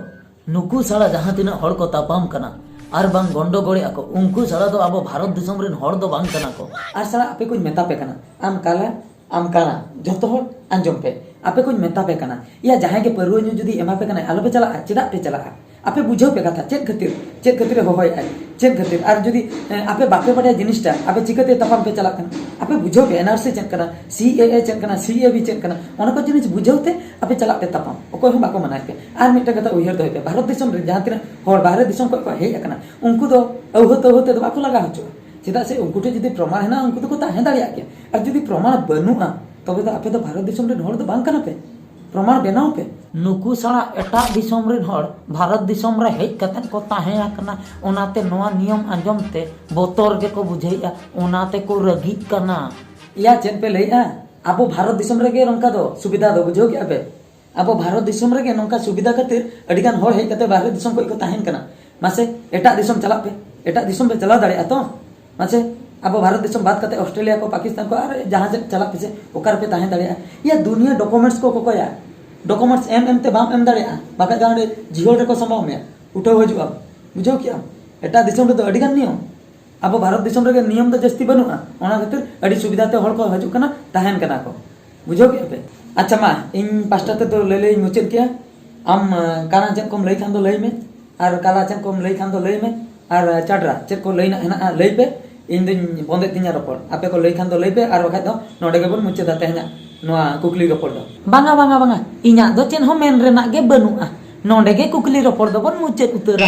ᱱᱩᱠᱩ ᱥᱟᱞᱟ ᱡᱟᱦᱟᱸ ᱛᱤᱱᱟᱹᱜ ᱦᱚᱲ ᱠᱚ ᱛᱟᱯᱟᱢ ᱠᱟᱱᱟ ᱟᱨ ᱵᱟᱝ ᱜᱚᱱᱰᱚᱜᱚᱲᱮᱜ ᱟᱠᱚ, ᱩᱱᱠᱩ ᱥᱟᱞᱟ ᱫᱚ ᱟᱵᱚ ᱵᱷᱟᱨᱚᱛ ᱫᱤᱥᱚᱢ ᱨᱤᱱ ᱦᱚᱲ ᱫᱚ ᱵᱟᱝ ᱠᱟᱱᱟ ᱠᱚ᱾ ᱟᱨ ᱥᱟᱞᱟ, ᱟᱯᱮ ᱠᱚᱧ ᱢᱮᱛᱟ ᱯᱮ ᱠᱟᱱᱟ, ᱟᱢ ᱠᱟᱞᱟ, ᱟᱢ ᱠᱟᱞᱟ, ᱡᱷᱚᱛᱚ ᱦᱚᱲ ᱟᱸᱡᱚᱢ ᱯᱮ, ᱟᱯᱮ ᱠᱚᱧ ᱢᱮᱛᱟ ᱯᱮ ᱠᱟᱱᱟ, ᱤᱭᱟ, ᱡᱟᱦᱟᱸᱭ ᱜᱮ ᱯᱟᱹᱨᱣᱟᱹ ᱧᱩ ᱡᱩᱫᱤ ᱮᱢᱟ ᱯᱮ ᱠᱟᱱᱟᱭ, ᱟᱞᱚ ᱯᱮ ᱪᱟᱞᱟᱜᱼᱟ᱾ ᱪᱮᱫᱟᱜ ᱯᱮ ᱪᱟᱞᱟᱜᱼᱟ? ᱟᱯᱮ ᱵᱩᱡᱷᱟᱹᱣ ᱯᱮ ᱠᱟᱛᱷᱟ, ᱪᱮᱫ ᱠᱷᱟᱹᱛᱤᱨ, ᱪᱮᱫ ᱠᱷᱟᱹᱛᱤᱨᱮ ᱦᱚᱦᱚᱭᱮᱫᱼᱟᱭ, ᱪᱮᱫ ᱠᱷᱟᱹᱛᱤᱨ? ᱟᱨ ᱡᱩᱫᱤ, ᱮ, ᱟᱯᱮ ᱵᱟᱯᱮ ᱵᱟᱰᱟᱭᱟ ᱡᱤᱱᱤᱥᱴᱟ, ᱟᱯᱮ ᱪᱤᱠᱟᱹᱛᱮ ᱛᱟᱯᱟᱢ ᱯᱮ ᱪᱟᱞᱟᱜ ᱠᱟᱱᱟ? ᱟᱯᱮ ᱵᱩᱡᱷᱟᱹᱣ ᱯᱮ, ᱮᱱ ᱟᱨ ᱥᱤ ᱪᱮᱫ ᱠᱟᱱᱟ, ᱥᱤ ᱮ ᱮ ᱪᱮᱫ ᱠᱟᱱᱟ, ᱥᱤ ᱮ ᱵᱤ ᱪᱮᱫ ᱠᱟᱱᱟ, ᱚᱱᱟ ᱠᱚ ᱡᱤᱱᱤᱥ ᱵᱩᱡᱷᱟᱹᱣ ᱛᱮ ᱟᱯᱮ ᱪᱟᱞᱟᱜ ᱯᱮ ᱛᱟᱯᱟᱢ, ᱚᱠᱚᱭ ᱦᱚᱸ ᱵᱟᱠᱚ ᱢᱟᱱᱟᱭ ᱯᱮ᱾ ᱟᱨ ᱢᱤᱫᱴᱟᱝ ᱠᱟᱛᱷᱟ ᱩᱭᱦᱟᱹᱨ ᱫᱚᱦᱚᱭ ᱯᱮ, ᱵᱷᱟᱨᱚᱛ ᱫᱤᱥᱚᱢ ᱨᱮ ᱡᱟᱦᱟᱸ ᱛᱤᱱᱟᱹᱜ ᱦᱚᱲ ᱵᱟᱦᱨᱮ ᱫᱤᱥᱚᱢ ᱠᱷᱚᱱ ᱠᱚ ᱦᱮᱡ ᱟᱠᱟᱱᱟ, ᱩᱱᱠᱩ ᱫᱚ ᱟᱹᱣᱦᱟᱹ ᱛᱟᱹᱣᱦᱟᱹ ᱛᱮᱫᱚ ᱵᱟᱠᱚ ᱞᱟᱜᱟ ᱦᱚᱪᱚᱜᱼᱟ᱾ ᱪᱮᱫᱟᱜ ᱥᱮ ᱩᱱᱠᱩ ᱴᱷᱮᱱ ᱡᱩᱫᱤ ᱯᱨᱚᱢᱟᱱ ᱦᱮᱱᱟᱜᱼᱟ, ᱩᱱᱠᱩ ᱫᱚᱠᱚ ᱛᱟᱦᱮᱸ ᱫᱟᱲᱮᱭᱟᱜ ᱜᱮᱭᱟ᱾ ᱟᱨ ᱡᱩᱫᱤ ᱯᱨᱚᱢᱟᱱ ᱵᱟᱹᱱᱩᱜᱼᱟ, ᱛᱚᱵᱮ ᱫᱚ ᱟᱯᱮ ᱫᱚ ᱵᱷᱟᱨᱚᱛ ᱫᱤᱥᱚᱢ ᱨᱮᱱ ᱦᱚᱲ ᱫᱚ ᱵᱟᱝ ᱠᱟᱱᱟ ᱯᱮ᱾ ᱯᱨᱚᱢᱟᱱ ᱵᱮᱱᱟᱣ ᱯᱮ᱾ ᱱᱩᱠᱩ ᱥᱟᱞᱟᱜ ᱮᱴᱟᱜ ᱫᱤᱥᱚᱢ ᱨᱮᱱ ᱦᱚᱲ ᱵᱷᱟᱨᱚᱛ ᱫᱤᱥᱚᱢ ᱨᱮ ᱦᱮᱡ ᱠᱟᱛᱮ ᱠᱚ ᱛᱟᱦᱮᱸ ᱟᱠᱟᱱᱟ, ᱚᱱᱟᱛᱮ ᱱᱚᱣᱟ ᱱᱤᱭᱚᱢ ᱟᱸᱡᱚᱢ ᱛᱮ ᱵᱚᱛᱚᱨ ᱜᱮᱠᱚ ᱵᱩᱡᱷᱟᱹᱣᱮᱫᱼᱟ, ᱚᱱᱟ ᱛᱮᱠᱚ ᱨᱟᱹᱜᱤᱜ ᱠᱟᱱᱟ᱾ ᱮᱭᱟ, ᱪᱮᱫ ᱯᱮ ᱞᱟᱹᱭᱮᱫᱼᱟ? ᱟᱵᱚ ᱵᱷᱟᱨᱚᱛ ᱫᱤᱥᱚᱢ ᱨᱮᱜᱮ ᱱᱚᱝᱠᱟ ᱫᱚ ᱥᱩᱵᱤᱫᱷᱟ ᱫᱚ, ᱵᱩᱡᱷᱟᱹᱣ ᱠᱮᱫᱼᱟ ᱯᱮ? ᱟᱵᱚ ᱵᱷᱟᱨᱚᱛ ᱫᱤᱥᱚᱢ ᱨᱮᱜᱮ ᱱᱚᱝᱠᱟ ᱥᱩᱵᱤᱫᱷᱟ ᱠᱷᱟᱹᱛᱤᱨ ᱟᱹᱰᱤ ᱜᱟᱱ ᱦᱚᱲ ᱦᱮᱡ ᱠᱟᱛᱮ ᱵᱟᱦᱨᱮ ᱫᱤᱥᱚᱢ ᱠᱷᱚᱱ ᱠᱚ ᱛᱟᱦᱮᱱ ᱠᱟᱱᱟ᱾ ᱢᱟᱥᱮ, ᱮᱴᱟᱜ ᱫᱤᱥᱚᱢ ᱪᱟᱞᱟᱜ ᱯᱮ, ᱮᱴᱟᱜ ᱫᱤᱥᱚᱢ ᱯᱮ ᱪᱟᱞᱟᱣ ᱫᱟᱲᱮᱭᱟᱜᱼᱟ ᱛᱚ? ᱢᱟᱥᱮ, ᱟᱵᱚ ᱵᱷᱟᱨᱚᱛ ᱫᱤᱥᱚᱢ ᱵᱟᱫ ᱠᱟᱛᱮ ᱚᱥᱴᱨᱮᱞᱤᱭᱟ ᱠᱚ, ᱯᱟᱠᱤᱥᱛᱟᱱ ᱠᱚ, ᱟᱨ ᱡᱟᱦᱟᱸ ᱥᱮᱫ ᱪᱟᱞᱟᱜ ᱯᱮᱥᱮ, ᱚᱠᱟ ᱨᱮᱯᱮ ᱛᱟᱦᱮᱸ ᱫᱟᱲᱮᱭᱟᱜᱼᱟ? ᱤᱭᱟ, ᱫᱩᱱᱤᱭᱟᱹ ᱰᱚᱠᱩᱢᱮᱱᱴᱥ ᱠᱚ ᱠᱚᱠᱚᱭᱟ᱾ ᱰᱚᱠᱩᱢᱮᱱᱴᱥ ᱮᱢ ᱮᱢ ᱛᱮ ᱵᱟᱢ ᱮᱢ ᱫᱟᱲᱮᱭᱟᱜᱼᱟ, ᱵᱟᱠᱷᱟᱡ ᱫᱚ ᱚᱸᱰᱮ ᱡᱤᱦᱚᱞ ᱨᱮᱠᱚ ᱥᱟᱢᱵᱟᱣ ᱢᱮᱭᱟ, ᱩᱴᱷᱟᱹᱣ ᱦᱤᱡᱩᱜᱼᱟᱢ᱾ ᱵᱩᱡᱷᱟᱹᱣ ᱠᱮᱜᱼᱟᱢ? ᱮᱴᱟᱜ ᱫᱤᱥᱚᱢ ᱨᱮᱫᱚ ᱟᱹᱰᱤ ᱜᱟᱱ ᱱᱤᱭᱚᱢ, ᱟᱵᱚ ᱵᱷᱟᱨᱚᱛ ᱫᱤᱥᱚᱢ ᱨᱮᱜᱮ ᱱᱤᱭᱚᱢ ᱫᱚ ᱡᱟᱹᱥᱛᱤ ᱵᱟᱹᱱᱩᱜᱼᱟ᱾ ᱚᱱᱟ ᱠᱷᱟᱹᱛᱤᱨ ᱟᱹᱰᱤ ᱥᱩᱵᱤᱫᱷᱟ ᱛᱮ ᱦᱚᱲ ᱠᱚ ᱦᱤᱡᱩᱜ ᱠᱟᱱᱟ, ᱛᱟᱦᱮᱱ ᱠᱟᱱᱟ ᱠᱚ᱾ ᱵᱩᱡᱷᱟᱹᱣ ᱠᱮᱜᱼᱟ ᱯᱮ? ᱟᱪᱪᱷᱟ ᱢᱟ, ᱤᱧ ᱯᱟᱥᱴᱟ ᱛᱮᱫᱚ ᱞᱟᱹᱭ ᱞᱟᱹᱭ ᱢᱩᱪᱟᱹᱫ ᱠᱮᱭᱟ᱾ ᱟᱢ ᱠᱟᱱᱟ ᱪᱮᱫ ᱠᱚᱢ ᱞᱟᱹᱭ ᱠᱷᱟᱱ ᱫᱚ ᱞᱟᱹᱭ ᱢᱮ, ᱟᱨ ᱠᱟᱞᱟ ᱪᱮᱫ ᱠᱚᱢ ᱞᱟᱹᱭ ᱠᱷᱟᱱ ᱫᱚ ᱞᱟᱹᱭ ᱢᱮ, ᱟᱨ ᱪᱟᱰᱨᱟ ᱪᱮᱫ ᱠᱚ ᱞᱟᱹᱭ ᱨᱮᱱᱟᱜ ᱦᱮᱱᱟᱜᱼᱟ ᱞᱟᱹᱭ ᱯᱮ᱾ ᱤᱧ ᱫᱚᱧ ᱵᱚᱱᱫᱮᱫ ᱛᱤᱧᱟ ᱨᱚᱯᱚᱲ᱾ ᱟᱯᱮ ᱠᱚ ᱞᱟᱹᱭ ᱠᱷᱟᱱ ᱫᱚ ᱞᱟᱹᱭ ᱯᱮ, ᱟᱨ ᱵᱟᱠᱷᱟᱡ ᱫᱚ ᱱᱚᱰᱮ ᱜᱮᱵᱚᱱ ᱢᱩᱪᱟᱹᱫᱟ ᱛᱮᱦᱮᱧᱟᱜ ᱱᱚᱣᱟ ᱠᱩᱠᱞᱤ ᱨᱚᱯᱚᱲ ᱫᱚ᱾ ᱵᱟᱝᱟ, ᱵᱟᱝᱟ, ᱵᱟᱝᱟ, ᱤᱧᱟᱹᱜ ᱫᱚ ᱪᱮᱫ ᱦᱚᱸ ᱢᱮᱱ ᱨᱮᱱᱟᱜ ᱜᱮ ᱵᱟᱹᱱᱩᱜᱼᱟ᱾ ᱱᱚᱰᱮ ᱜᱮ ᱠᱩᱠᱞᱤ ᱨᱚᱯᱚᱲ ᱫᱚᱵᱚᱱ ᱢᱩᱪᱟᱹᱫ ᱩᱛᱟᱹᱨᱟ᱾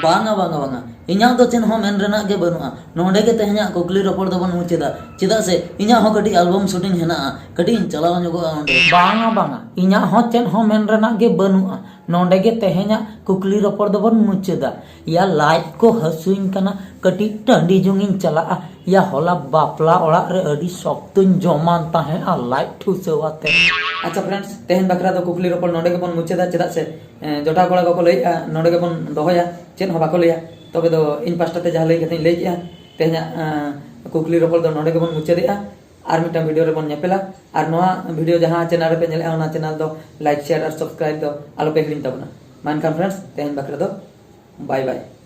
ᱵᱟᱝᱟ, ᱵᱟᱝᱟ, ᱵᱟᱝᱟ, ᱤᱧᱟᱹᱜ ᱫᱚ ᱪᱮᱫ ᱦᱚᱸ ᱢᱮᱱ ᱨᱮᱱᱟᱜ ᱜᱮ ᱵᱟᱹᱱᱩᱜᱼᱟ᱾ ᱱᱚᱰᱮ ᱜᱮ ᱛᱮᱦᱮᱧᱟᱜ ᱠᱩᱠᱞᱤ ᱨᱚᱯᱚᱲ ᱫᱚᱵᱚᱱ ᱢᱩᱪᱟᱹᱫᱟ, ᱪᱮᱫᱟᱜ ᱥᱮ ᱤᱧᱟᱹᱜ ᱦᱚᱸ ᱠᱟᱹᱴᱤᱡ ᱟᱞᱵᱟᱢ ᱥᱩᱴᱤᱝ ᱦᱮᱱᱟᱜᱼᱟ, ᱠᱟᱹᱴᱤᱡ ᱤᱧ ᱪᱟᱞᱟᱣ ᱧᱚᱜᱚᱜᱼᱟ ᱚᱸᱰᱮ᱾ ᱵᱟᱝᱟ, ᱵᱟᱝᱟ, ᱤᱧᱟᱹᱜ ᱦᱚᱸ ᱪᱮᱫ ᱦᱚᱸ ᱢᱮᱱ ᱨᱮᱱᱟᱜ ᱜᱮ ᱵᱟᱹᱱᱩᱜᱼᱟ᱾ ᱱᱚᱰᱮ ᱜᱮ ᱛᱮᱦᱮᱧᱟᱜ ᱠᱩᱠᱞᱤ ᱨᱚᱯᱚᱲ ᱫᱚᱵᱚᱱ ᱢᱩᱪᱟᱹᱫᱟ᱾ ᱭᱟ, ᱞᱟᱡ ᱠᱚ ᱦᱟᱹᱥᱩᱧ ᱠᱟᱱᱟ, ᱠᱟᱹᱴᱤᱡ ᱴᱟᱺᱰᱤ ᱡᱚᱝ ᱤᱧ ᱪᱟᱞᱟᱜᱼᱟ᱾ ᱭᱟ, ᱦᱚᱞᱟ ᱵᱟᱯᱞᱟ ᱚᱲᱟᱜ ᱨᱮ ᱟᱹᱰᱤ ᱥᱚᱠᱛᱚᱧ ᱡᱚᱢᱟᱱ ᱛᱟᱦᱮᱸᱜᱼᱟ ᱞᱟᱡ ᱴᱷᱩᱥᱟᱹᱣ ᱟᱛᱮ᱾ ᱟᱪᱪᱷᱟ friends, ᱛᱮᱦᱮᱧ ᱵᱟᱠᱷᱨᱟ ᱫᱚ ᱠᱩᱠᱞᱤ ᱨᱚᱯᱚᱲ ᱱᱚᱰᱮ ᱜᱮᱵᱚᱱ ᱢᱩᱪᱟᱹᱫᱟ, ᱪᱮᱫᱟᱜ ᱥᱮ ᱮᱸ, ᱡᱚᱴᱟᱣ ᱠᱚᱲᱟ ᱠᱚᱠᱚ ᱞᱟᱹᱭᱮᱫᱼᱟ ᱱᱚᱰᱮ ᱜᱮᱵᱚᱱ ᱫᱚᱦᱚᱭᱟ, ᱪᱮᱫ ᱦᱚᱸ ᱵᱟᱠᱚ ᱞᱟᱹᱭᱟ᱾ ᱛᱚᱵᱮ ᱫᱚ ᱤᱧ ᱯᱟᱥᱴᱟ ᱛᱮ ᱡᱟᱦᱟᱸ ᱞᱟᱹᱭ ᱠᱟᱛᱷᱟᱧ ᱞᱟᱹᱭ ᱠᱮᱜᱼᱟ, ᱛᱮᱦᱮᱧᱟᱜ ᱮᱸ, ᱠᱩᱠᱞᱤ ᱨᱚᱯᱚᱲ ᱫᱚ ᱱᱚᱰᱮ ᱜᱮᱵᱚᱱ ᱢᱩᱪᱟᱹᱫᱮᱜᱼᱟ᱾ ᱟᱨ ᱢᱤᱫᱴᱟᱝ ᱵᱷᱤᱰᱤᱭᱳ ᱨᱮᱵᱚᱱ ᱧᱮᱯᱮᱞᱟ᱾ ᱟᱨ ᱱᱚᱣᱟ ᱵᱷᱤᱰᱤᱭᱳ ᱡᱟᱦᱟᱸ ᱪᱮᱱᱮᱞ ᱨᱮᱯᱮ ᱧᱮᱞᱮᱜᱼᱟ, ᱚᱱᱟ ᱪᱮᱱᱮᱞ ᱫᱚ ᱞᱟᱭᱤᱠ, ᱥᱮᱭᱟᱨ ᱟᱨ ᱥᱟᱵᱥᱠᱨᱟᱭᱤᱵ ᱫᱚ ᱟᱞᱚᱯᱮ ᱦᱤᱲᱤᱧ ᱛᱟᱵᱚᱱᱟ᱾ ᱢᱟ ᱮᱱᱠᱷᱟᱱ friends, ᱛᱮᱦᱮᱧ ᱵᱟᱠᱷᱨᱟ ᱫᱚ bye bye᱾